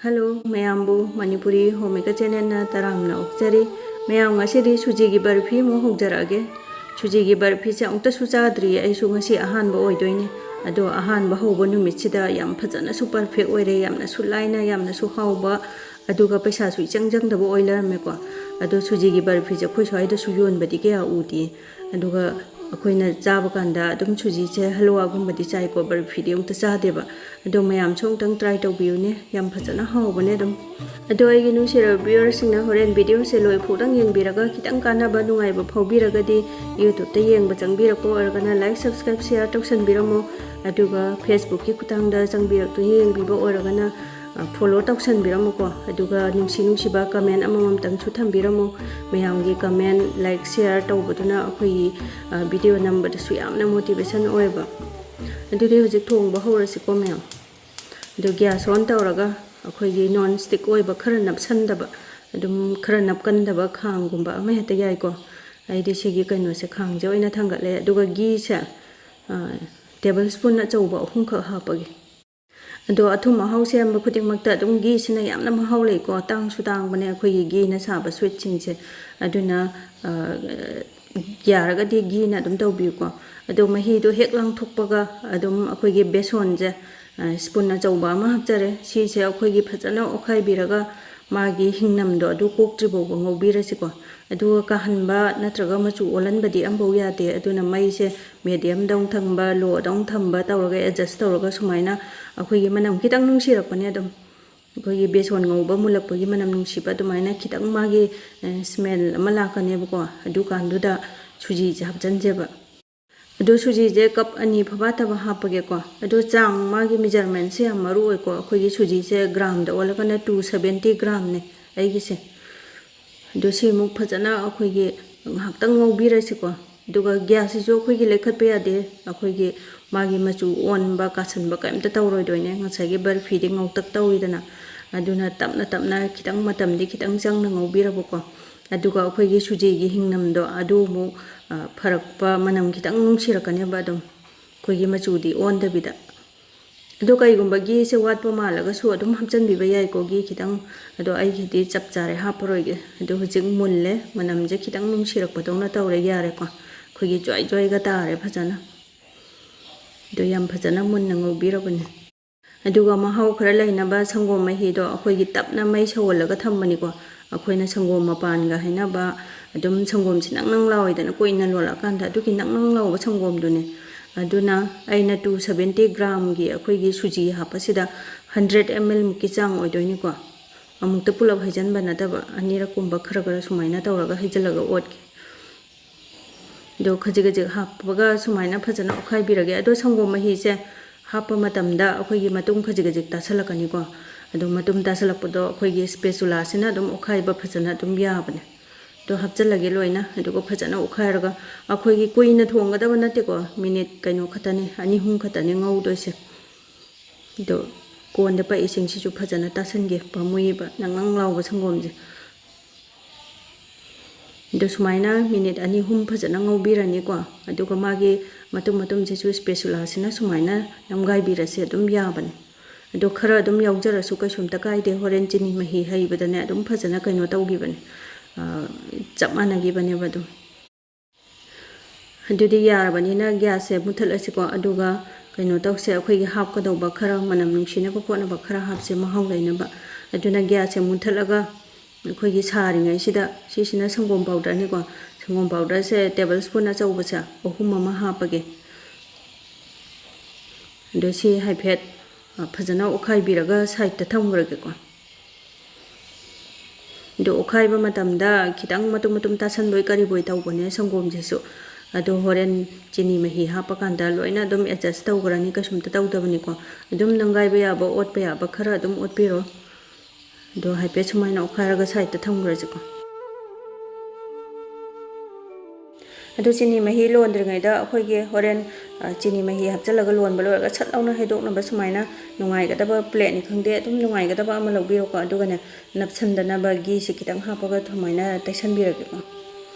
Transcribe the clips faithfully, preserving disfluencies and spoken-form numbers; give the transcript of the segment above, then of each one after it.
Hello ꯃꯌꯥꯝꯕꯨ, Manipuri home maker ꯆꯦꯅꯦꯜꯅ ꯇꯔꯥꯝꯅ ꯑꯣꯛꯆꯔꯤ꯫ ꯃꯌꯥꯝ, ꯉꯁꯤꯗꯤ ꯁꯨꯖꯤꯒꯤ ꯕꯔꯐꯤ ꯑꯃꯨꯛ ꯍꯧꯖꯔꯛꯑꯒꯦ꯫ ꯁꯨꯖꯤꯒꯤ ꯕꯔꯐꯤꯁꯦ ꯑꯃꯨꯛꯇꯁꯨ ꯆꯥꯗ꯭ꯔꯤꯌꯦ, ꯑꯩꯁꯨ ꯉꯁꯤ ꯑꯍꯥꯟꯕ ꯑꯣꯏꯗꯣꯏꯅꯦ꯫ ꯑꯗꯣ ꯑꯍꯥꯟꯕ ꯍꯧꯕ ꯅꯨꯃꯤꯠꯁꯤꯗ ꯌꯥꯝ ꯐꯖꯅꯁꯨ ꯄꯔꯐꯦꯛ ꯑꯣꯏꯔꯦ, ꯌꯥꯝꯅꯁꯨ ꯂꯥꯏꯅ, ꯌꯥꯝꯅꯁꯨ ꯍꯥꯎꯕ, ꯑꯗꯨꯒ ꯄꯩꯁꯥꯁꯨ ꯏꯆꯪ ꯆꯪꯗꯕ ꯑꯣꯏ ꯂꯩꯔꯝꯃꯦꯀꯣ꯫ ꯑꯗꯣ ꯁꯨꯖꯤꯒꯤ ꯕꯔꯐꯤꯁꯦ ꯑꯩꯈꯣꯏ ꯁ꯭ꯋꯥꯏꯗꯁꯨ ꯌꯣꯟꯕꯗꯤ ꯀꯌꯥ ꯎꯗꯦ꯫ ꯑꯗꯨꯒ ꯑꯩꯈꯣꯏꯅ ꯆꯥꯕ ꯀꯥꯟꯗ ꯑꯗꯨꯝ ꯁꯨꯖꯤꯁꯦ ꯍꯜꯋꯥꯒꯨꯝꯕꯗꯤ ꯆꯥꯏꯀꯣ, ꯕꯔꯐꯤꯗꯤ ꯑꯃꯨꯛꯇ ꯆꯥꯗꯦꯕ꯫ ꯑꯗꯣ ꯃꯌꯥꯝꯁꯨ ꯑꯃꯨꯛꯇꯪ ꯇ꯭ꯔꯥꯏ ꯇꯧꯕꯤꯌꯨꯅꯦ, ꯌꯥꯝ ꯐꯖꯅ ꯍꯥꯎꯕꯅꯦ ꯑꯗꯨꯝ꯫ ꯑꯗꯣ ꯑꯩꯒꯤ ꯅꯨꯡꯁꯤꯔꯕ ꯚ꯭ꯌꯨꯋꯔꯁꯤꯡꯅ ꯍꯣꯔꯦꯟ ꯚꯤꯗꯤꯑꯣꯁꯦ ꯂꯣꯏ ꯐꯥꯎꯗꯪ ꯌꯦꯡꯕꯤꯔꯒ, ꯈꯤꯇꯪ ꯀꯥꯟꯅꯕ ꯅꯨꯡꯉꯥꯏꯕ ꯐꯥꯎꯕꯤꯔꯒꯗꯤ, ꯌꯨꯇ꯭ꯌꯨꯕꯇ ꯌꯦꯡꯕ ꯆꯪꯕꯤꯔꯛꯄ ꯑꯣꯏꯔꯒꯅ ꯂꯥꯏꯛ, ꯁꯕꯁꯀ꯭ꯔꯥꯏꯕ, ꯁꯤꯌꯥꯔ ꯇꯧꯁꯟꯕꯤꯔꯝꯃꯣ꯫ ꯑꯗꯨꯒ ꯐꯦꯁꯕꯨꯛꯀꯤ ꯈꯨꯠꯊꯥꯡꯗ ꯆꯪꯕꯤꯔꯛꯇꯨꯅ ꯌꯦꯡꯕꯤꯕ ꯑꯣꯏꯔꯒꯅ, ꯑ, ꯐꯣꯂꯣ ꯇꯧꯁꯟꯕꯤꯔꯝꯃꯨꯀꯣ꯫ ꯑꯗꯨꯒ ꯅꯨꯡꯁꯤ ꯅꯨꯡꯁꯤꯕ ꯀꯃꯦꯟ ꯑꯃꯃꯝꯇꯪꯁꯨ ꯊꯝꯕꯤꯔꯝꯃꯨ꯫ ꯃꯌꯥꯝꯒꯤ ꯀꯃꯦꯟ, ꯂꯥꯏꯛ, ꯁꯤꯌꯥꯔ ꯇꯧꯕꯗꯨꯅ ꯑꯩꯈꯣꯏꯒꯤ, ꯑ, ꯚꯤꯗꯤꯑꯣ ꯅꯝꯕꯗꯁꯨ ꯌꯥꯝꯅ ꯃꯣꯇꯤꯚꯦꯁꯟ ꯑꯣꯏꯕ꯫ ꯑꯗꯨꯗꯤ ꯍꯧꯖꯤꯛ ꯊꯣꯡꯕ ꯍꯧꯔꯁꯤꯀꯣ ꯃꯌꯥꯝ꯫ ꯑꯗꯨ ꯒ꯭ꯌꯥꯁ ꯑꯣꯟ ꯇꯧꯔꯒ ꯑꯩꯈꯣꯏꯒꯤ ꯅꯣꯟ ꯁ꯭ꯇꯤꯛ ꯑꯣꯏꯕ, ꯈꯔ ꯅꯞꯁꯟꯗꯕ, ꯑꯗꯨꯝ ꯈꯔ ꯅꯞꯀꯟꯗꯕ ꯈꯥꯡꯒꯨꯝꯕ ꯑꯃ ꯍꯦꯛꯇ ꯌꯥꯏꯀꯣ꯫ ꯑꯩꯗꯤ ꯁꯤꯒꯤ ꯀꯩꯅꯣꯁꯦ, ꯈꯥꯡꯁꯦ ꯑꯣꯏꯅ ꯊꯥꯡꯒꯠꯂꯦ꯫ ꯑꯗꯨꯒ ꯘꯤꯁꯦ, ꯑ, ꯇꯦꯕꯜ ꯁ꯭ꯄꯨꯟ ꯑꯆꯧꯕ ꯑꯍꯨꯝꯈꯛ ꯍꯥꯞꯄꯒꯦ꯫ ꯑꯗꯣ ꯑꯊꯨꯝ ꯑꯍꯥꯎ ꯁꯦꯝꯕ ꯈꯨꯗꯤꯡꯃꯛꯇ ꯑꯗꯨꯝ ꯘꯤꯁꯤꯅ ꯌꯥꯝꯅ ꯃꯍꯥꯎ ꯂꯩꯀꯣ꯫ ꯇꯥꯡꯁꯨ ꯇꯥꯡꯕꯅꯦ ꯑꯩꯈꯣꯏꯒꯤ ꯘꯤꯅ ꯁꯥꯕ ꯁ꯭ꯋꯤꯠꯁꯤꯡꯁꯦ꯫ ꯑꯗꯨꯅ, ꯑ, ꯌꯥꯔꯒꯗꯤ ꯘꯤꯅ ꯑꯗꯨꯝ ꯇꯧꯕꯤꯌꯨꯀꯣ꯫ ꯑꯗꯣ ꯃꯍꯤꯗꯣ ꯍꯦꯛ ꯂꯥꯡꯊꯣꯛꯄꯒ ꯑꯗꯨꯝ ꯑꯩꯈꯣꯏꯒꯤ ꯕꯦꯁꯣꯟꯁꯦ, ꯑ, ꯁ꯭ꯄꯨꯟ ꯑꯆꯧꯕ ꯑꯃ ꯍꯥꯞꯆꯔꯦ꯫ ꯁꯤꯁꯦ ꯑꯩꯈꯣꯏꯒꯤ ꯐꯖꯅ ꯑꯣꯠꯈꯥꯏꯕꯤꯔꯒ ꯃꯥꯒꯤ ꯍꯤꯡꯅꯝꯗꯣ ꯑꯗꯨ ꯀꯣꯛꯇ꯭ꯔꯤ ꯐꯥꯎꯕ ꯉꯧꯕꯤꯔꯁꯤꯀꯣ꯫ ꯑꯗꯨꯒ ꯀꯥꯍꯟꯕ ꯅꯠꯇ꯭ꯔꯒ ꯃꯆꯨ ꯑꯣꯜꯍꯟꯕꯗꯤ ꯑꯝꯐꯥꯎ ꯌꯥꯗꯦ꯫ ꯑꯗꯨꯅ ꯃꯩꯁꯦ ꯃꯦꯗꯤꯌꯝꯗ ꯑꯃꯨꯛ ꯊꯝꯕ, ꯂꯣꯗ ꯑꯃꯨꯛ ꯊꯝꯕ ꯇꯧꯔꯒ, ꯑꯦꯗꯖꯁ ꯇꯧꯔꯒ ꯁꯨꯃꯥꯏꯅ ꯑꯩꯈꯣꯏꯒꯤ ꯃꯅꯝ ꯈꯤꯇꯪ ꯅꯨꯡꯁꯤꯔꯛꯄꯅꯦ ꯑꯗꯨꯝ꯫ ꯑꯩꯈꯣꯏꯒꯤ ꯕꯦꯁꯣꯟ ꯉꯧꯕ ꯃꯨꯜꯂꯛꯄꯒꯤ ꯃꯅꯝ ꯅꯨꯡꯁꯤꯕ ꯑꯗꯨꯃꯥꯏꯅ ꯈꯤꯇꯪ ꯃꯥꯒꯤ, ꯑ, ꯁ꯭ꯃꯦꯜ ꯑꯃ ꯂꯥꯛꯀꯅꯦꯕꯀꯣ꯫ ꯑꯗꯨꯀꯥꯟꯗꯨꯗ ꯁꯨꯖꯤꯁꯦ ꯍꯥꯞꯆꯤꯟꯁꯦꯕ꯫ ꯑꯗꯨ ꯁꯨꯖꯤꯁꯦ ꯀꯞ ꯑꯅꯤ ꯐꯕꯥꯠꯇꯕ ꯍꯥꯞꯄꯒꯦꯀꯣ꯫ ꯑꯗꯨ ꯆꯥꯡ, ꯃꯥꯒꯤ ꯃꯤꯖꯔꯃꯦꯟꯁꯦ ꯌꯥꯝ ꯃꯔꯨ ꯑꯣꯏꯀꯣ꯫ ꯑꯩꯈꯣꯏꯒꯤ ꯁꯨꯖꯤꯁꯦ ꯒ꯭ꯔꯥꯝꯗ ꯑꯣꯜꯂꯒꯅ ꯇꯨ ꯁꯕꯦꯟꯇꯤ ꯒ꯭ꯔꯥꯝꯅꯦ ꯑꯩꯒꯤꯁꯦ꯫ ꯑꯗꯨ ꯁꯤꯃꯨꯛ ꯐꯖꯅ ꯑꯩꯈꯣꯏꯒꯤ ꯉꯥꯏꯍꯥꯛꯇꯪ ꯉꯧꯕꯤꯔꯁꯤꯀꯣ꯫ ꯑꯗꯨꯒ ꯒ꯭ꯌꯥꯁꯁꯤꯁꯨ ꯑꯩꯈꯣꯏꯒꯤ ꯂꯩꯈꯠꯄ ꯌꯥꯗꯦ꯫ ꯑꯩꯈꯣꯏꯒꯤ ꯃꯥꯒꯤ ꯃꯆꯨ ꯑꯣꯟꯕ, ꯀꯥꯁꯟꯕ ꯀꯔꯤꯝꯇ ꯇꯧꯔꯣꯏꯗꯣꯏꯅꯦ꯫ ꯉꯁꯥꯏꯒꯤ ꯕꯔꯐꯤꯗꯤ ꯉꯧꯇꯛ ꯇꯧꯋꯤꯗꯅ꯫ ꯑꯗꯨꯅ ꯇꯞꯅ ꯇꯞꯅ ꯈꯤꯇꯪ, ꯃꯇꯝꯗꯤ ꯈꯤꯇꯪ ꯆꯪꯅ ꯉꯧꯕꯤꯔꯕꯀꯣ꯫ ꯑꯗꯨꯒ ꯑꯩꯈꯣꯏꯒꯤ ꯁꯨꯖꯤꯒꯤ ꯍꯤꯡꯅꯝꯗꯣ ꯑꯗꯨ ꯑꯃꯨꯛ, ꯑ, ꯐꯔꯛꯄ, ꯃꯅꯝ ꯈꯤꯇꯪ ꯅꯨꯡꯁꯤꯔꯛꯀꯅꯦꯕ ꯑꯗꯨꯝ꯫ ꯑꯩꯈꯣꯏꯒꯤ ꯃꯆꯨꯗꯤ ꯑꯣꯟꯗꯕꯤꯗ꯫ ꯑꯗꯣ ꯀꯩꯒꯨꯝꯕ ꯘꯤꯁꯦ ꯋꯥꯠꯄ ꯃꯥꯜꯂꯒꯁꯨ ꯑꯗꯨꯝ ꯍꯥꯞꯆꯤꯟꯕꯤꯕ ꯌꯥꯏꯀꯣ, ꯘꯤ ꯈꯤꯇꯪ꯫ ꯑꯗꯣ ꯑꯩꯒꯤꯗꯤ ꯆꯞ ꯆꯥꯔꯦ, ꯍꯥꯞꯄꯔꯣꯏꯒꯦ꯫ ꯑꯗꯣ ꯍꯧꯖꯤꯛ ꯃꯨꯜꯂꯦ, ꯃꯅꯝꯁꯦ ꯈꯤꯇꯪ ꯅꯨꯡꯁꯤꯔꯛꯄꯗꯧꯅ ꯇꯧꯔꯦ, ꯌꯥꯔꯦꯀꯣ꯫ ꯑꯩꯈꯣꯏꯒꯤ ꯖ꯭ꯋꯥꯏ ꯖ꯭ꯋꯥꯏꯒ ꯇꯥꯔꯦ ꯐꯖꯅ꯫ ꯑꯗꯣ ꯌꯥꯝ ꯐꯖꯅ ꯃꯨꯟꯅ ꯉꯧꯕꯤꯔꯕꯅꯦ꯫ ꯑꯗꯨꯒ ꯃꯍꯥꯎ ꯈꯔ ꯂꯩꯅꯕ ꯁꯪꯒꯣꯝ ꯃꯍꯤꯗꯣ ꯑꯩꯈꯣꯏꯒꯤ ꯇꯞꯅ ꯃꯩ ꯁꯧꯍꯜꯂꯒ ꯊꯝꯕꯅꯤꯀꯣ꯫ ꯑꯩꯈꯣꯏꯅ ꯁꯪꯒꯣꯝ ꯃꯄꯥꯟꯒ ꯍꯥꯏꯅꯕ, ꯑꯗꯨꯝ ꯁꯪꯒꯣꯝꯁꯤ ꯅꯪ ꯅꯪ ꯂꯥꯎꯋꯤꯗꯅ, ꯀꯨꯏꯅ ꯂꯣꯜꯂꯛꯑꯀꯥꯟꯗ ꯑꯗꯨꯒꯤ ꯅꯪ ꯅꯪ ꯂꯥꯎꯕ ꯁꯪꯒꯣꯝꯗꯨꯅꯦ꯫ ꯑꯗꯨꯅ ꯑꯩꯅ two seventy gramꯒꯤ ꯑꯩꯈꯣꯏꯒꯤ ꯁꯨꯖꯤ ꯍꯥꯞꯄꯁꯤꯗ hundred ml ꯃꯨꯛꯀꯤ ꯆꯥꯡ ꯑꯣꯏꯗꯣꯏꯅꯤꯀꯣ꯫ ꯑꯃꯨꯛꯇ ꯄꯨꯂꯞ ꯍꯩꯖꯤꯟꯕ ꯅꯠꯇꯕ, ꯑꯅꯤꯔꯛꯀꯨꯝꯕ ꯈꯔ ꯈꯔ ꯁꯨꯃꯥꯏꯅ ꯇꯧꯔꯒ ꯍꯩꯖꯤꯜꯂꯒ ꯑꯣꯠꯀꯦ꯫ ꯑꯗꯣ ꯈꯖꯤꯛ ꯈꯖꯤꯛ ꯍꯥꯞꯄꯒ ꯁꯨꯃꯥꯏꯅ ꯐꯖꯅ ꯑꯣꯠꯈꯥꯏꯕꯤꯔꯒꯦ꯫ ꯑꯗꯣ ꯁꯪꯒꯣꯝ ꯃꯍꯤꯁꯦ ꯍꯥꯞꯄ ꯃꯇꯝꯗ ꯑꯩꯈꯣꯏꯒꯤ ꯃꯇꯨꯝ ꯈꯖꯤꯛ ꯈꯖꯤꯛ ꯇꯥꯁꯜꯂꯛꯀꯅꯤꯀꯣ꯫ ꯑꯗꯣ ꯃꯇꯨꯝ ꯇꯥꯁꯜꯂꯛꯄꯗꯣ ꯑꯩꯈꯣꯏꯒꯤ spatulaꯁꯤꯅ ꯑꯗꯨꯝ ꯑꯣꯠꯈꯥꯏꯕ ꯐꯖꯅ ꯑꯗꯨꯝ ꯌꯥꯕꯅꯦ꯫ ꯑꯗꯣ ꯍꯥꯞꯆꯤꯜꯂꯒꯦ ꯂꯣꯏꯅ, ꯑꯗꯨꯒ ꯐꯖꯅ ꯑꯣꯠꯈꯥꯏꯔꯒ, ꯑꯩꯈꯣꯏꯒꯤ ꯀꯨꯏꯅ ꯊꯣꯡꯒꯗꯕ ꯅꯠꯇꯦꯀꯣ, ꯃꯤꯅꯤꯠ ꯀꯩꯅꯣ ꯈꯛꯇꯅꯤ, ꯑꯅꯤ ꯑꯍꯨꯝ ꯈꯛꯇꯅꯤ ꯉꯧꯗꯣꯏꯁꯦ꯫ ꯑꯗꯣ ꯀꯣꯟꯗ ꯄꯛꯏꯁꯤꯡꯁꯤꯁꯨ ꯐꯖꯅ ꯇꯥꯁꯟꯒꯦ, ꯄꯥꯝꯃꯨꯏꯌꯦꯕ ꯅꯪ ꯅꯪ ꯂꯥꯎꯕ ꯁꯪꯒꯣꯝꯁꯦ꯫ ꯑꯗꯣ ꯁꯨꯃꯥꯏꯅ ꯃꯤꯅꯤꯠ ꯑꯅꯤ ꯑꯍꯨꯝ ꯐꯖꯅ ꯉꯧꯕꯤꯔꯅꯤꯀꯣ꯫ ꯑꯗꯨꯒ ꯃꯥꯒꯤ ꯃꯇꯨꯝ ꯃꯇꯨꯝꯁꯤꯁꯨ spatulaꯁꯤꯅ ꯁꯨꯃꯥꯏꯅ ꯅꯝꯒꯥꯏꯕꯤꯔꯁꯦ, ꯑꯗꯨꯝ ꯌꯥꯕꯅꯦ꯫ ꯑꯗꯣ ꯈꯔ ꯑꯗꯨꯝ ꯌꯥꯎꯖꯔꯁꯨ ꯀꯩꯁꯨꯝꯇ ꯀꯥꯏꯗꯦ, ꯍꯣꯔꯦꯟ ꯆꯤꯅꯤ ꯃꯍꯤ ꯍꯩꯕꯗꯅꯦ ꯑꯗꯨꯝ ꯐꯖꯅ ꯀꯩꯅꯣ ꯇꯧꯈꯤꯕꯅꯦ, ꯑ, ꯆꯞ ꯃꯥꯟꯅꯈꯤꯕꯅꯦꯕ ꯑꯗꯨꯝ꯫ ꯑꯗꯨꯗꯤ ꯌꯥꯔꯕꯅꯤꯅ gasꯁꯦ ꯃꯨꯠꯊꯠꯂꯁꯤꯀꯣ꯫ ꯑꯗꯨꯒ ꯀꯩꯅꯣ ꯇꯧꯁꯦ, ꯑꯩꯈꯣꯏꯒꯤ ꯍꯥꯞꯀꯗꯧꯕ ꯈꯔ ꯃꯅꯝ ꯅꯨꯡꯁꯤꯅꯕ ꯈꯣꯠꯅꯕ ꯈꯔ ꯍꯥꯞꯁꯦ, ꯃꯍꯥꯎ ꯂꯩꯅꯕ꯫ ꯑꯗꯨꯅ gasꯁꯦ ꯃꯨꯠꯊꯠꯂꯒ ꯑꯩꯈꯣꯏꯒꯤ ꯁꯥꯔꯤꯉꯩꯁꯤꯗ, ꯁꯤꯁꯤꯅ ꯁꯪꯒꯣꯝ powderꯅꯤꯀꯣ꯫ ꯁꯪꯒꯣꯝ powderꯁꯦ table spoon ꯑꯆꯧꯕꯁꯦ ꯑꯍꯨꯝ ꯑꯃ ꯍꯥꯞꯄꯒꯦ꯫ ꯑꯗꯣ ꯁꯤ ꯍꯥꯏꯐꯦꯠ, ꯑ, ꯐꯖꯅ ꯑꯣꯠꯈꯥꯏꯕꯤꯔꯒ sideꯇ ꯊꯝꯈ꯭ꯔꯒꯦꯀꯣ꯫ ꯑꯗꯣ ꯑꯣꯠꯈꯥꯏꯕ ꯃꯇꯝꯗ ꯈꯤꯇꯪ ꯃꯇꯨꯝ ꯃꯇꯨꯝ ꯇꯥꯁꯟꯕꯣꯏ ꯀꯔꯤꯕꯣꯏ ꯇꯧꯕꯅꯦ ꯁꯪꯒꯣꯝꯁꯤꯁꯨ꯫ ꯑꯗꯣ ꯍꯣꯔꯦꯟ ꯆꯤꯅꯤ ꯃꯍꯤ ꯍꯥꯞꯄꯀꯥꯟꯗ ꯂꯣꯏꯅ ꯑꯗꯨꯝ adjust ꯇꯧꯈ꯭ꯔꯅꯤ, ꯀꯩꯁꯨꯝꯇ ꯇꯧꯗꯕꯅꯤꯀꯣ꯫ ꯑꯗꯨꯝ ꯅꯝꯒꯥꯏꯕ ꯌꯥꯕ, ꯑꯣꯠꯄ ꯌꯥꯕ ꯈꯔ ꯑꯗꯨꯝ ꯑꯣꯠꯄꯤꯔꯣ꯫ ꯑꯗꯣ ꯍꯥꯏꯐꯦꯠ ꯁꯨꯃꯥꯏꯅ ꯑꯣꯠꯈꯥꯏꯔꯒ sideꯇ ꯊꯝꯈ꯭ꯔꯁꯤꯀꯣ꯫ ꯑꯗꯨ ꯆꯤꯅꯤ ꯃꯍꯤ ꯂꯣꯟꯗ꯭ꯔꯤꯉꯩꯗ ꯑꯩꯈꯣꯏꯒꯤ ꯍꯣꯔꯦꯟ, ꯑ, ꯆꯤꯅꯤ ꯃꯍꯤ ꯍꯥꯞꯆꯤꯜꯂꯒ ꯂꯣꯟꯕ ꯂꯣꯏꯔꯒ ꯁꯠ ꯂꯥꯎꯅ ꯍꯩꯗꯣꯛꯅꯕ ꯁꯨꯃꯥꯏꯅ ꯅꯨꯡꯉꯥꯏꯒꯗꯕ plateꯅꯤ ꯈꯪꯗꯦ, ꯑꯗꯨꯝ ꯅꯨꯡꯉꯥꯏꯒꯗꯕ ꯑꯃ ꯂꯧꯕꯤꯔꯣꯀꯣ꯫ ꯑꯗꯨꯒꯅꯦ, ꯅꯞꯁꯟꯗꯅꯕ ꯘꯤꯁꯦ ꯈꯤꯇꯪ ꯍꯥꯞꯄꯒ ꯑꯗꯨꯃꯥꯏꯅ ꯇꯩꯁꯟꯕꯤꯔꯒꯦꯀꯣ꯫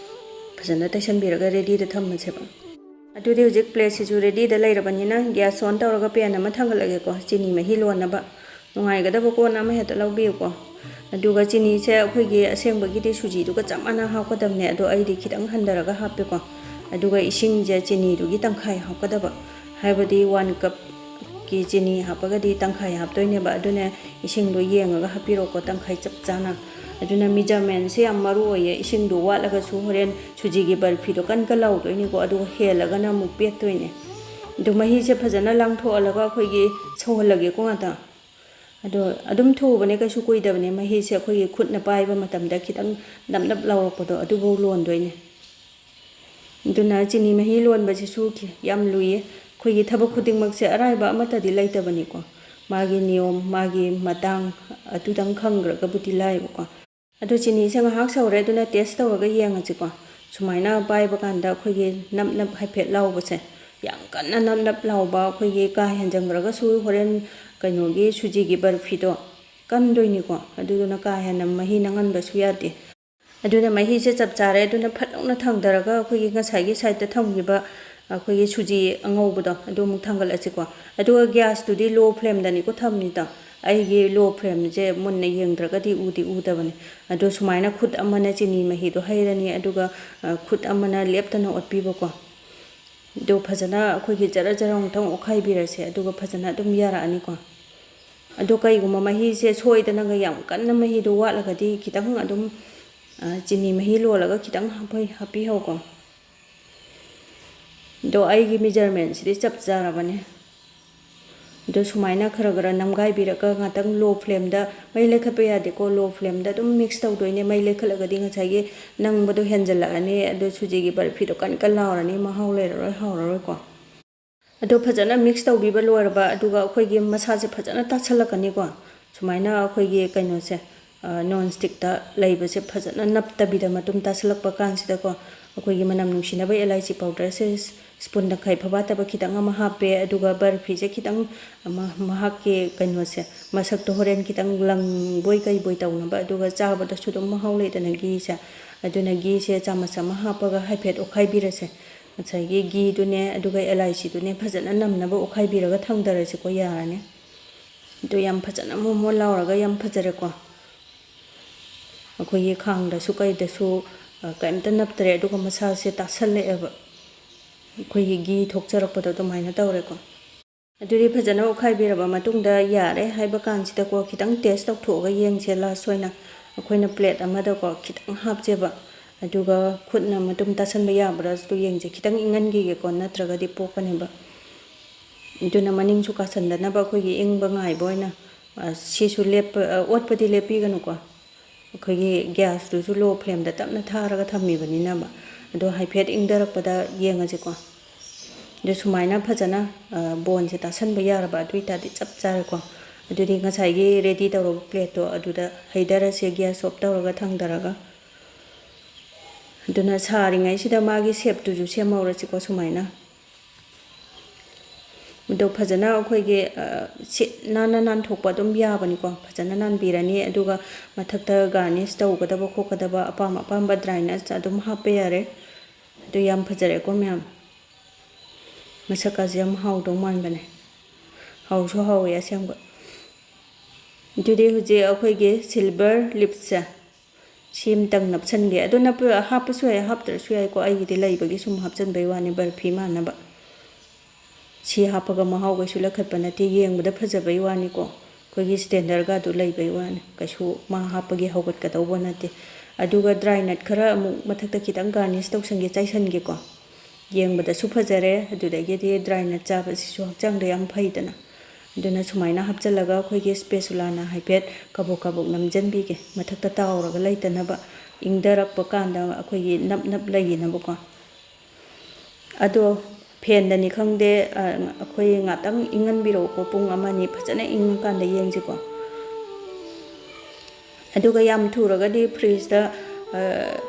ꯐꯖꯅ ꯇꯩꯁꯟꯕꯤꯔꯒ readyꯗ ꯊꯝꯃꯁꯦꯕ꯫ ꯑꯗꯨꯗꯤ ꯍꯧꯖꯤꯛ ꯄ꯭ꯂꯦꯠꯁꯤꯁꯨ ꯔꯦꯗꯤꯗ ꯂꯩꯔꯕꯅꯤꯅ ꯒ꯭ꯌꯥꯁ ꯑꯣꯟ ꯇꯧꯔꯒ ꯄꯦꯟ ꯑꯃ ꯊꯥꯡꯒꯠꯂꯒꯦꯀꯣ꯫ ꯆꯤꯅꯤ ꯃꯍꯤ ꯂꯣꯟꯅꯕ ꯅꯨꯡꯉꯥꯏꯒꯗꯕ ꯀꯣꯟ ꯑꯃ ꯍꯦꯛꯇ ꯂꯧꯕꯤꯌꯨꯀꯣ꯫ ꯑꯗꯨꯒ ꯆꯤꯅꯤꯁꯦ ꯑꯩꯈꯣꯏꯒꯤ ꯑꯁꯦꯡꯕꯒꯤꯗꯤ ꯁꯨꯖꯤꯗꯨꯒ ꯆꯞ ꯃꯥꯟꯅ ꯍꯥꯞꯀꯗꯕꯅꯦ, ꯑꯗꯣ ꯑꯩꯗꯤ ꯈꯤꯇꯪ ꯍꯟꯊꯔꯒ ꯍꯥꯞꯄꯦꯀꯣ꯫ ꯑꯗꯨꯒ ꯏꯁꯤꯡꯁꯦ ꯆꯤꯅꯤꯗꯨꯒꯤ ꯇꯪꯈꯥꯏ ꯍꯥꯞꯀꯗꯕ, ꯍꯥꯏꯕꯗꯤ ꯋꯥꯟ ꯀꯞꯀꯤ ꯆꯤꯅꯤ ꯍꯥꯞꯄꯒꯗꯤ ꯇꯪꯈꯥꯏ ꯍꯥꯞꯇꯣꯏꯅꯦꯕ꯫ ꯑꯗꯨꯅ ꯏꯁꯤꯡꯗꯣ ꯌꯦꯡꯉꯒ ꯍꯥꯞꯄꯤꯔꯣꯀꯣ, ꯇꯪꯈꯥꯏ ꯆꯞ ꯆꯥꯅ꯫ ꯑꯗꯨꯅ ꯃꯤꯖꯔꯃꯦꯟꯁꯦ ꯌꯥꯝ ꯃꯔꯨ ꯑꯣꯏꯌꯦ꯫ ꯏꯁꯤꯡꯗꯣ ꯋꯥꯠꯂꯒꯁꯨ ꯍꯣꯔꯦꯟ ꯁꯨꯖꯤꯒꯤ ꯕꯔꯐꯤꯗꯣ ꯀꯟ ꯀꯟ ꯂꯥꯎꯗꯣꯏꯅꯤꯀꯣ, ꯑꯗꯨꯒ ꯍꯦꯜꯂꯒꯅ ꯑꯃꯨꯛ ꯄꯦꯠꯇꯣꯏꯅꯦ꯫ ꯑꯗꯨ ꯃꯍꯤꯁꯦ ꯐꯖꯅ ꯂꯥꯡꯊꯣꯛꯍꯜꯂꯒ ꯑꯩꯈꯣꯏꯒꯤ ꯁꯧꯍꯜꯂꯒꯦꯀꯣ ꯉꯥꯛꯇꯪ꯫ ꯑꯗꯣ ꯑꯗꯨꯝ ꯊꯨꯕꯅꯦ, ꯀꯩꯁꯨ ꯀꯨꯏꯗꯕꯅꯦ꯫ ꯃꯍꯤꯁꯦ ꯑꯩꯈꯣꯏꯒꯤ ꯈꯨꯠꯅ ꯄꯥꯏꯕ ꯃꯇꯝꯗ ꯈꯤꯇꯪ ꯅꯞ ꯅꯞ ꯂꯥꯎꯔꯛꯄꯗꯣ ꯑꯗꯨꯐꯥꯎ ꯂꯣꯟꯗꯣꯏꯅꯦ꯫ ꯑꯗꯨꯅ ꯆꯤꯅꯤ ꯃꯍꯤ ꯂꯣꯟꯕꯁꯤꯁꯨ ꯈꯤ-, ꯌꯥꯝ ꯂꯨꯏꯌꯦ꯫ ꯑꯩꯈꯣꯏꯒꯤ ꯊꯕꯛ ꯈꯨꯗꯤꯡꯃꯛꯁꯦ ꯑꯔꯥꯏꯕ ꯑꯃꯠꯇꯗꯤ ꯂꯩꯇꯕꯅꯤꯀꯣ꯫ ꯃꯥꯒꯤ ꯅꯤꯌꯣꯝ, ꯃꯥꯒꯤ ꯃꯇꯥꯡ ꯑꯗꯨꯗꯪ ꯈꯪꯈ꯭ꯔꯒꯕꯨꯗꯤ ꯂꯥꯏꯕꯀꯣ꯫ ꯑꯗꯨ ꯆꯤꯅꯤꯁꯦ ꯉꯥꯏꯍꯥꯛ ꯁꯧꯔꯦ, ꯑꯗꯨꯅ ꯇꯦꯁ ꯇꯧꯔꯒ ꯌꯦꯡꯉꯁꯤꯀꯣ꯫ ꯁꯨꯃꯥꯏꯅ ꯄꯥꯏꯕ ꯀꯥꯟꯗ ꯑꯩꯈꯣꯏꯒꯤ ꯅꯞ ꯅꯞ ꯍꯥꯏꯐꯦꯠ ꯂꯥꯎꯕꯁꯦ, ꯌꯥꯝ ꯀꯟꯅ ꯅꯞ ꯅꯞ ꯂꯥꯎꯕ, ꯑꯩꯈꯣꯏꯒꯤ ꯀꯥ ꯍꯦꯟꯖꯟꯈ꯭ꯔꯒꯁꯨ ꯍꯣꯔꯦꯟ ꯀꯩꯅꯣꯒꯤ ꯁꯨꯖꯤꯒꯤ ꯕꯔꯐꯤꯗꯣ ꯀꯟꯗꯣꯏꯅꯤꯀꯣ꯫ ꯑꯗꯨꯗꯨꯅ ꯀꯥ ꯍꯦꯟꯅ ꯃꯍꯤ ꯅꯪꯍꯟꯕꯁꯨ ꯌꯥꯗꯦ꯫ ꯑꯗꯨꯅ ꯃꯍꯤꯁꯦ ꯆꯞ ꯆꯥꯔꯦ꯫ ꯑꯗꯨꯅ ꯐꯠ ꯂꯥꯎꯅ ꯊꯥꯡꯗꯔꯒ ꯑꯩꯈꯣꯏꯒꯤ ꯉꯁꯥꯏꯒꯤ ꯁꯥꯏꯗꯠꯇ ꯊꯝꯈꯤꯕ ꯑꯩꯈꯣꯏꯒꯤ ꯁꯨꯖꯤ ꯑꯉꯧꯕꯗꯣ ꯑꯗꯨ ꯑꯃꯨꯛ ꯊꯥꯡꯒꯠꯂꯁꯤꯀꯣ꯫ ꯑꯗꯨꯒ ꯒ꯭ꯌꯥꯁꯇꯨꯗꯤ ꯂꯣ ꯐ꯭ꯂꯦꯝꯗꯅꯤꯀꯣ ꯊꯝꯃꯤꯗꯣ꯫ ꯑꯩꯒꯤ ꯂꯣ ꯐ꯭ꯂꯦꯝꯁꯦ ꯃꯨꯟꯅ ꯌꯦꯡꯗ꯭ꯔꯒꯗꯤ ꯎꯗꯤ ꯎꯗꯕꯅꯦ꯫ ꯑꯗꯣ ꯁꯨꯃꯥꯏꯅ ꯈꯨꯠ ꯑꯃꯅ ꯆꯤꯅꯤ ꯃꯍꯤꯗꯣ ꯍꯩꯔꯅꯤ, ꯑꯗꯨꯒ, ꯑ, ꯈꯨꯠ ꯑꯃꯅ ꯂꯦꯞꯇꯅ ꯑꯣꯠꯄꯤꯕꯀꯣ꯫ ꯑꯗꯣ ꯐꯖꯅ ꯑꯩꯈꯣꯏꯒꯤ ꯖꯔ ꯖꯔ ꯑꯃꯨꯛꯇꯪ ꯑꯣꯠꯈꯥꯏꯕꯤꯔꯁꯦ, ꯑꯗꯨꯒ ꯐꯖꯅ ꯑꯗꯨꯝ ꯌꯥꯔꯛꯑꯅꯤꯀꯣ꯫ ꯑꯗꯣ ꯀꯩꯒꯨꯝꯕ ꯃꯍꯤꯁꯦ ꯁꯣꯏꯗꯅꯒ ꯌꯥꯝ ꯀꯟꯅ ꯃꯍꯤꯗꯣ ꯋꯥꯠꯂꯒꯗꯤ ꯈꯤꯇꯪ ꯑꯗꯨꯝ, ꯑ, ꯆꯤꯅꯤ ꯃꯍꯤ ꯂꯣꯜꯂꯒ ꯈꯤꯇꯪ ꯍꯥꯞꯄꯤ-, ꯍꯥꯞꯄꯤꯍꯧꯀꯣ꯫ ꯑꯗꯣ ꯑꯩꯒꯤ ꯃꯤꯖꯔꯃꯦꯟꯁꯤꯗꯤ ꯆꯞ ꯆꯥꯔꯕꯅꯦ꯫ ꯑꯗꯣ ꯁꯨꯃꯥꯏꯅ ꯈꯔ ꯈꯔ ꯅꯝꯒꯥꯏꯕꯤꯔꯒ ꯉꯥꯛꯇꯪ ꯂꯣ ꯐ꯭ꯂꯦꯝꯗ, ꯃꯩ ꯂꯩꯈꯠꯄ ꯌꯥꯗꯦꯀꯣ, ꯂꯣ ꯐ꯭ꯂꯦꯝꯗ ꯑꯗꯨꯝ ꯃꯤꯛꯁ ꯇꯧꯗꯣꯏꯅꯦ꯫ ꯃꯩ ꯂꯩꯈꯠꯂꯒꯗꯤ ꯉꯁꯥꯏꯒꯤ ꯅꯪꯕꯗꯣ ꯍꯦꯟꯖꯜꯂꯛꯑꯅꯤ, ꯑꯗꯣ ꯁꯨꯖꯤꯒꯤ ꯕꯔꯐꯤꯗꯣ ꯀꯟ ꯀꯟ ꯂꯥꯎꯔꯅꯤ, ꯃꯍꯥꯎ ꯂꯩꯔꯔꯣꯏ, ꯍꯥꯎꯔꯔꯣꯏꯀꯣ꯫ ꯑꯗꯣ ꯐꯖꯅ ꯃꯤꯛꯁ ꯇꯧꯕꯤꯕ ꯂꯣꯏꯔꯕ, ꯑꯗꯨꯒ ꯑꯩꯈꯣꯏꯒꯤ ꯃꯁꯥꯁꯦ ꯐꯖꯅ ꯇꯥꯁꯜꯂꯛꯀꯅꯤꯀꯣ꯫ ꯁꯨꯃꯥꯏꯅ ꯑꯩꯈꯣꯏꯒꯤ ꯀꯩꯅꯣꯁꯦ, ꯑ, ꯅꯣꯟ ꯁ꯭ꯇꯤꯛꯇ ꯂꯩꯕꯁꯦ ꯐꯖꯅ ꯅꯞꯇꯕꯤꯗ ꯃꯇꯨꯝ ꯇꯥꯁꯜꯂꯛꯄ ꯀꯥꯟꯁꯤꯗꯀꯣ, ꯑꯩꯈꯣꯏꯒꯤ ꯃꯅꯝ ꯅꯨꯡꯁꯤꯅꯕ ꯑꯦꯂꯥꯏꯆꯤ ꯄꯥꯎꯗꯔꯁꯦ ꯁ꯭ꯄꯨꯟ ꯇꯪꯈꯥꯏ ꯐꯕꯥꯠꯇꯕ ꯈꯤꯇꯪ ꯑꯃ ꯍꯥꯞꯄꯦ, ꯑꯗꯨꯒ ꯕꯔꯐꯤꯁꯦ ꯈꯤꯇꯪ ꯑꯃ ꯃꯍꯥꯛꯀꯤ ꯀꯩꯅꯣꯁꯦ, ꯃꯁꯛꯇꯣ ꯍꯣꯔꯦꯟ ꯈꯤꯇꯪ ꯂꯪꯕꯣꯏ ꯀꯩꯕꯣꯏ ꯇꯧꯅꯕ, ꯑꯗꯨꯒ ꯆꯥꯕꯗꯁꯨ ꯑꯗꯨꯝ ꯃꯍꯥꯎ ꯂꯩꯗꯅ ꯘꯤꯁꯦ꯫ ꯑꯗꯨꯅ ꯘꯤꯁꯦ ꯆꯥꯃꯁ ꯑꯃ ꯍꯥꯞꯄꯒ ꯍꯥꯏꯐꯦꯠ ꯑꯣꯠꯈꯥꯏꯕꯤꯔꯁꯦ꯫ ꯉꯁꯥꯏꯒꯤ ꯘꯤꯗꯨꯅꯦ ꯑꯗꯨꯒ ꯑꯦꯂꯥꯏꯆꯤꯗꯨꯅꯦ ꯐꯖꯅ ꯅꯝꯅꯕ ꯑꯣꯠꯈꯥꯏꯕꯤꯔꯒ ꯊꯝꯗꯔꯁꯤꯀꯣ꯫ ꯌꯥꯔꯅꯤ꯫ ꯑꯗꯨ ꯌꯥꯝ ꯐꯖꯅ ꯃꯣꯟ ꯃꯣꯟ ꯂꯥꯎꯔꯒ ꯌꯥꯝ ꯐꯖꯔꯦꯀꯣ꯫ ꯑꯩꯈꯣꯏꯒꯤ ꯈꯥꯡꯗꯁꯨ ꯀꯩꯗꯁꯨ, ꯑ, ꯀꯩꯝꯇ ꯅꯞꯇ꯭ꯔꯦ, ꯑꯗꯨꯒ ꯃꯁꯥꯁꯦ ꯇꯥꯁꯜꯂꯛꯑꯦꯕ꯫ ꯑꯩꯈꯣꯏꯒꯤ ꯘꯤ ꯊꯣꯛꯆꯔꯛꯄꯗꯣ ꯑꯗꯨꯃꯥꯏꯅ ꯇꯧꯔꯦꯀꯣ꯫ ꯑꯗꯨꯗꯤ ꯐꯖꯅ ꯑꯣꯠꯈꯥꯏꯕꯤꯔꯕ ꯃꯇꯨꯡꯗ, ꯌꯥꯔꯦ ꯍꯥꯏꯕ ꯀꯥꯟꯁꯤꯗꯀꯣ, ꯈꯤꯇꯪ ꯇꯦꯁ ꯇꯧꯊꯣꯛꯑꯒ ꯌꯦꯡꯁꯦ꯫ ꯂꯥꯁ ꯑꯣꯏꯅ ꯑꯩꯈꯣꯏꯅ ꯄ꯭ꯂꯦꯠ ꯑꯃꯗꯀꯣ ꯈꯤꯇꯪ ꯍꯥꯞꯁꯦꯕ, ꯑꯗꯨꯒ ꯈꯨꯠꯅ ꯃꯇꯨꯝ ꯇꯥꯁꯟꯕ ꯌꯥꯕ꯭ꯔꯥꯁꯨ ꯌꯦꯡꯁꯦ꯫ ꯈꯤꯇꯪ ꯏꯪꯍꯟꯈꯤꯒꯦꯀꯣ, ꯅꯠꯇ꯭ꯔꯒꯗꯤ ꯄꯣꯛꯀꯅꯦꯕ꯫ ꯑꯗꯨꯅ ꯃꯅꯤꯡꯁꯨ ꯀꯥꯁꯟꯗꯅꯕ ꯑꯩꯈꯣꯏꯒꯤ ꯏꯪꯕ ꯉꯥꯏꯕ ꯑꯣꯏꯅ, ꯑ, ꯁꯤꯁꯨ ꯂꯦꯞꯄ, ꯑ, ꯑꯣꯠꯄꯗꯤ ꯂꯦꯞꯄꯤꯒꯅꯨꯀꯣ꯫ ꯑꯩꯈꯣꯏꯒꯤ ꯒ꯭ꯌꯥꯁꯇꯨꯁꯨ ꯂꯣ ꯐ꯭ꯂꯦꯝꯗ ꯇꯞꯅ ꯊꯥꯔꯒ ꯊꯝꯃꯤꯕꯅꯤꯅꯕ꯫ ꯑꯗꯣ ꯍꯥꯏꯐꯦꯠ ꯏꯪꯊꯔꯛꯄꯗ ꯌꯦꯡꯉꯁꯤꯀꯣ꯫ ꯑꯗꯣ ꯁꯨꯃꯥꯏꯅ ꯐꯖꯅ, ꯑ, ꯕꯣꯟꯁꯦ ꯇꯥꯁꯟꯕ ꯌꯥꯔꯕ, ꯑꯗꯨ ꯑꯣꯏꯇꯥꯔꯗꯤ ꯆꯞ ꯆꯥꯔꯦꯀꯣ꯫ ꯑꯗꯨꯗꯤ ꯉꯁꯥꯏꯒꯤ ꯔꯦꯗꯤ ꯇꯧꯔꯕ ꯄ꯭ꯂꯦꯠꯇꯣ ꯑꯗꯨꯗ ꯍꯩꯊꯔꯁꯦ, ꯒ꯭ꯌꯥꯁ ꯑꯣꯐ ꯇꯧꯔꯒ ꯊꯥꯡꯊꯔꯒ꯫ ꯑꯗꯨꯅ ꯁꯥꯔꯤꯉꯩꯁꯤꯗ ꯃꯥꯒꯤ ꯁꯦꯞꯇꯨꯁꯨ ꯁꯦꯝꯍꯧꯔꯁꯤꯀꯣ ꯁꯨꯃꯥꯏꯅ꯫ ꯑꯗꯣ ꯐꯖꯅ ꯑꯩꯈꯣꯏꯒꯤ, ꯑ, ꯁꯤꯠ ꯅꯥꯟꯅ ꯅꯥꯟꯊꯣꯛꯄ ꯑꯗꯨꯝ ꯌꯥꯕꯅꯤꯀꯣ꯫ ꯐꯖꯅ ꯅꯥꯟꯕꯤꯔꯅꯤ, ꯑꯗꯨꯒ ꯃꯊꯛꯇ ꯒꯥꯔꯅꯤꯁ ꯇꯧꯒꯗꯕ ꯈꯣꯠꯀꯗꯕ ꯑꯄꯥꯝ ꯑꯄꯥꯝꯕ ꯗ꯭ꯔꯥꯏ ꯅꯠꯁ ꯑꯗꯨꯝ ꯍꯥꯞꯄ ꯌꯥꯔꯦ꯫ ꯑꯗꯨ ꯌꯥꯝ ꯐꯖꯔꯦꯀꯣ ꯃꯌꯥꯝ꯫ ꯃꯁꯛꯀꯁꯦ ꯌꯥꯝ ꯍꯥꯎꯗꯧ ꯃꯥꯟꯕꯅꯦ꯫ ꯍꯥꯎꯁꯨ ꯍꯥꯎꯋꯦ ꯑꯁꯦꯡꯕ꯫ ꯑꯗꯨꯗꯤ ꯍꯧꯖꯤꯛ ꯑꯩꯈꯣꯏꯒꯤ ꯁꯤꯜꯚꯔ ꯂꯤꯞꯁꯦ ꯁꯤ ꯑꯃꯇꯪ ꯅꯞꯁꯟꯒꯦ꯫ ꯑꯗꯣ ꯅꯞꯄ-, ꯍꯥꯞꯄꯁꯨ ꯌꯥꯏ, ꯍꯥꯞꯇ꯭ꯔꯁꯨ ꯌꯥꯏꯀꯣ꯫ ꯑꯩꯒꯤꯗꯤ ꯂꯩꯕꯒꯤ ꯁꯨꯝ ꯍꯥꯞꯆꯟꯕꯩ ꯋꯥꯅꯤ, ꯕꯔꯐꯤ ꯃꯥꯟꯅꯕ꯫ ꯁꯤ ꯍꯥꯞꯄꯒ ꯃꯍꯥꯎ ꯀꯩꯁꯨ ꯂꯩꯈꯠꯄ ꯅꯠꯇꯦ, ꯌꯦꯡꯕꯗ ꯐꯖꯕꯩ ꯋꯥꯅꯤꯀꯣ꯫ ꯑꯩꯈꯣꯏꯒꯤ ꯁ꯭ꯇꯦꯟꯗꯔꯒꯗꯨ ꯂꯩꯕꯩ ꯋꯥꯅꯤ, ꯀꯩꯁꯨ ꯃꯥ ꯍꯥꯞꯄꯒꯤ ꯍꯧꯒꯠꯀꯗꯧꯕ ꯅꯠꯇꯦ꯫ ꯑꯗꯨꯒ ꯗ꯭ꯔꯥꯏ ꯅꯠ ꯈꯔ ꯑꯃꯨꯛ ꯃꯊꯛꯇ ꯈꯤꯇꯪ ꯒꯥꯔꯅꯤꯁ ꯇꯧꯁꯟꯒꯦ, ꯆꯥꯏꯁꯟꯒꯦꯀꯣ꯫ ꯌꯦꯡꯕꯗꯁꯨ ꯐꯖꯔꯦ, ꯑꯗꯨꯗꯒꯤꯗꯤ ꯗ꯭ꯔꯥꯏ ꯅꯠ ꯆꯥꯕꯁꯤꯁꯨ ꯍꯛꯆꯥꯡꯗ ꯌꯥꯝ ꯐꯩꯗꯅ꯫ ꯑꯗꯨꯅ ꯁꯨꯃꯥꯏꯅ ꯍꯥꯞꯆꯜꯂꯒ ꯑꯩꯈꯣꯏꯒꯤ ꯁ꯭ꯄꯦꯆꯨꯂꯥꯅ ꯍꯥꯏꯐꯦꯠ ꯀꯕꯣꯛ ꯀꯕꯣꯛ ꯅꯝꯖꯟꯕꯤꯒꯦ, ꯃꯊꯛꯇ ꯇꯥꯎꯔꯒ ꯂꯩꯇꯅꯕ, ꯏꯪꯊꯔꯛꯄ ꯀꯥꯟꯗ ꯑꯩꯈꯣꯏꯒꯤ ꯅꯞ ꯅꯞ ꯂꯩꯅꯕꯀꯣ꯫ ꯑꯗꯣ ꯐꯦꯟꯗꯅꯤ ꯈꯪꯗꯦ, ꯑ, ꯑꯩꯈꯣꯏ ꯉꯥꯛꯇꯪ ꯏꯪꯍꯟꯕꯤꯔꯛꯎꯀꯣ, ꯄꯨꯡ ꯑꯃ ꯑꯅꯤ ꯐꯖꯅ ꯏꯪꯉꯀꯥꯟꯗ ꯌꯦꯡꯁꯤꯀꯣ꯫ ꯑꯗꯨꯒ ꯌꯥꯝ ꯊꯨꯔꯒꯗꯤ ꯐ꯭ꯔꯤꯖꯇ, ꯑ,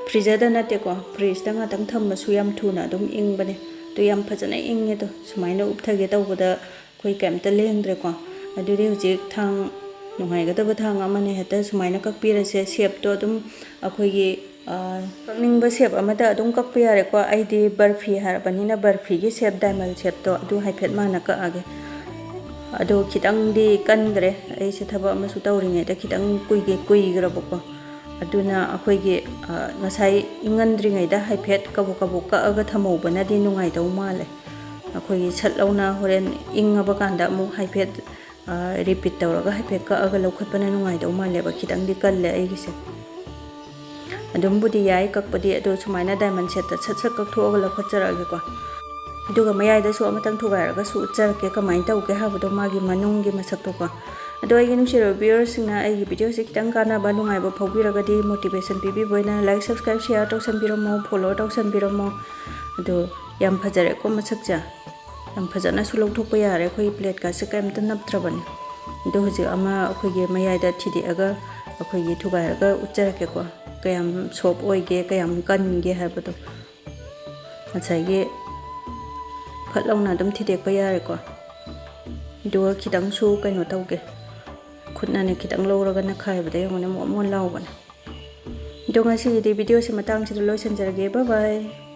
ꯐ꯭ꯔꯤꯖꯔꯗ ꯅꯠꯇꯦꯀꯣ, ꯐ꯭ꯔꯤꯖꯇ ꯉꯥꯛꯇꯪ ꯊꯝꯃꯁꯨ ꯌꯥꯝ ꯊꯨꯅ ꯑꯗꯨꯝ ꯏꯪꯕꯅꯦ꯫ ꯑꯗꯨ ꯌꯥꯝ ꯐꯖꯅ ꯏꯪꯉꯦ꯫ ꯑꯗꯣ ꯁꯨꯃꯥꯏꯅ ꯎꯞꯊꯒꯦ ꯇꯧꯕꯗ ꯑꯩꯈꯣꯏ ꯀꯩꯝꯇ ꯂꯦꯡꯗ꯭ꯔꯦꯀꯣ꯫ ꯑꯗꯨꯗꯤ ꯍꯧꯖꯤꯛ ꯊꯥꯡ, ꯅꯨꯡꯉꯥꯏꯒꯗꯕ ꯊꯥꯡ ꯑꯃꯅ ꯍꯦꯛꯇ ꯁꯨꯃꯥꯏꯅ ꯀꯛꯄꯤꯔꯁꯦ꯫ ꯁꯦꯞꯇꯣ ꯑꯗꯨꯝ ꯑꯩꯈꯣꯏꯒꯤ ꯑꯥ, ꯀꯛꯅꯤꯡꯕ ꯁꯦꯞ ꯑꯃꯗ ꯑꯗꯨꯝ ꯀꯛꯄ ꯌꯥꯔꯦꯀꯣ꯫ ꯑꯩꯗꯤ ꯕꯔꯐꯤ ꯍꯥꯏꯔꯕꯅꯤꯅ ꯕꯔꯐꯤꯒꯤ ꯁꯦꯞ, ꯗꯥꯏꯃꯟ ꯁꯦꯞꯇꯣ ꯑꯗꯨ ꯍꯥꯏꯐꯦꯠ ꯃꯥꯅ ꯀꯛꯑꯒꯦ꯫ ꯑꯗꯣ ꯈꯤꯇꯪꯗꯤ ꯀꯟꯈ꯭ꯔꯦ, ꯑꯩꯁꯦ ꯊꯕꯛ ꯑꯃꯁꯨ ꯇꯧꯔꯤꯉꯩꯗ ꯈꯤꯇꯪ ꯀꯨꯏꯒꯦ ꯀꯨꯏꯈ꯭ꯔꯕꯀꯣ꯫ ꯑꯗꯨꯅ ꯑꯩꯈꯣꯏꯒꯤ, ꯑ, ꯉꯁꯥꯏ ꯏꯪꯍꯟꯗ꯭ꯔꯤꯉꯩꯗ ꯍꯥꯏꯐꯦꯠ ꯀꯕꯣꯛ ꯀꯕꯣꯛ ꯀꯛꯑꯒ ꯊꯝꯍꯧꯕꯅꯗꯤ ꯅꯨꯡꯉꯥꯏꯗꯧ ꯃꯥꯜꯂꯦ꯫ ꯑꯩꯈꯣꯏꯒꯤ ꯁꯠ ꯂꯧꯅ ꯍꯣꯔꯦꯟ ꯏꯪꯉꯕ ꯀꯥꯟꯗ ꯑꯃꯨꯛ ꯍꯥꯏꯐꯦꯠ, ꯑ, ꯔꯤꯄꯤꯠ ꯇꯧꯔꯒ ꯍꯥꯏꯐꯦꯠ ꯀꯛꯑꯒ ꯂꯧꯈꯠꯄꯅ ꯅꯨꯡꯉꯥꯏꯗꯧ ꯃꯥꯜꯂꯦꯕ꯫ ꯈꯤꯇꯪꯗꯤ ꯀꯜꯂꯦ ꯑꯩꯒꯤꯁꯦ꯫ ꯑꯗꯨꯝꯕꯨꯗꯤ ꯌꯥꯏ ꯀꯛꯄꯗꯤ, ꯑꯗꯣ ꯁꯨꯃꯥꯏꯅ ꯗꯥꯏꯃꯟ ꯁꯦꯞꯇ ꯁꯠ ꯁꯠ ꯀꯛꯊꯣꯛꯑꯒ ꯂꯧꯈꯠꯆꯔꯛꯑꯒꯦꯀꯣ꯫ ꯑꯗꯨꯒ ꯃꯌꯥꯏꯗꯁꯨ ꯑꯃꯇꯪ ꯊꯨꯒꯥꯏꯔꯒꯁꯨ ꯎꯠꯆꯔꯛꯀꯦ ꯀꯃꯥꯏꯅ ꯇꯧꯒꯦ ꯍꯥꯏꯕꯗꯣ, ꯃꯥꯒꯤ ꯃꯅꯨꯡꯒꯤ ꯃꯁꯛꯇꯣꯀꯣ꯫ ꯑꯗꯣ ꯑꯩꯒꯤ ꯅꯨꯡꯁꯤꯔꯕ ꯚꯤꯌꯨꯋꯔꯁꯤꯡꯅ ꯑꯩꯒꯤ ꯚꯤꯗꯤꯑꯣꯁꯦ ꯈꯤꯇꯪ ꯀꯥꯟꯅꯕ, ꯅꯨꯡꯉꯥꯏꯕ ꯐꯥꯎꯕꯤꯔꯒꯗꯤ, ꯃꯣꯇꯤꯚꯦꯁꯟ ꯄꯤꯕꯤꯕ ꯑꯣꯏꯅ ꯂꯥꯏꯛ, ꯁꯕꯁꯀ꯭ꯔꯥꯏꯕ, ꯁꯤꯌꯥꯔ ꯇꯧꯁꯟꯕꯤꯔꯝꯃꯣ, ꯐꯣꯂꯣ ꯇꯧꯁꯟꯕꯤꯔꯝꯃꯣ꯫ ꯑꯗꯣ ꯌꯥꯝ ꯐꯖꯔꯦꯀꯣ ꯃꯁꯛꯁꯦ꯫ ꯌꯥꯝ ꯐꯖꯅꯁꯨ ꯂꯧꯊꯣꯛꯄ ꯌꯥꯔꯦ, ꯑꯩꯈꯣꯏꯒꯤ ꯄ꯭ꯂꯦꯠꯀꯥꯁꯦ ꯀꯩꯝꯇ ꯅꯞꯇ꯭ꯔꯕꯅꯦ꯫ ꯑꯗꯣ ꯍꯧꯖꯤꯛ ꯑꯃ ꯑꯩꯈꯣꯏꯒꯤ ꯃꯌꯥꯏꯗ ꯊꯤꯗꯦꯛꯑꯒ ꯑꯩꯈꯣꯏꯒꯤ ꯊꯨꯒꯥꯏꯔꯒ ꯎꯠꯆꯔꯛꯀꯦꯀꯣ, ꯀꯌꯥꯝ ꯁꯣꯞ ꯑꯣꯏꯒꯦ, ꯀꯌꯥꯝ ꯀꯟꯒꯦ ꯍꯥꯏꯕꯗꯣ꯫ ꯉꯁꯥꯏꯒꯤ ꯐꯠ ꯂꯥꯎꯅ ꯑꯗꯨꯝ ꯊꯤꯗꯦꯛꯄ ꯌꯥꯔꯦꯀꯣ꯫ ꯑꯗꯨꯒ ꯈꯤꯇꯪꯁꯨ ꯀꯩꯅꯣ ꯇꯧꯒꯦ, ꯈꯨꯠꯅꯅꯦ ꯈꯤꯇꯪ ꯂꯧꯔꯒ ꯅꯈꯥꯏꯕꯗ ꯌꯦꯡꯉꯨꯅꯦ, ꯃꯣꯟ ꯃꯣꯟ ꯂꯥꯎꯕꯅꯦ꯫ ꯑꯗꯣ ꯉꯁꯤꯒꯤꯗꯤ ꯚꯤꯗꯤꯑꯣꯁꯦ ꯃꯇꯥꯡꯁꯤꯗ ꯂꯣꯏꯁꯤꯟꯖꯔꯒꯦ꯫ ꯕꯥꯏ ꯕꯥꯏ꯫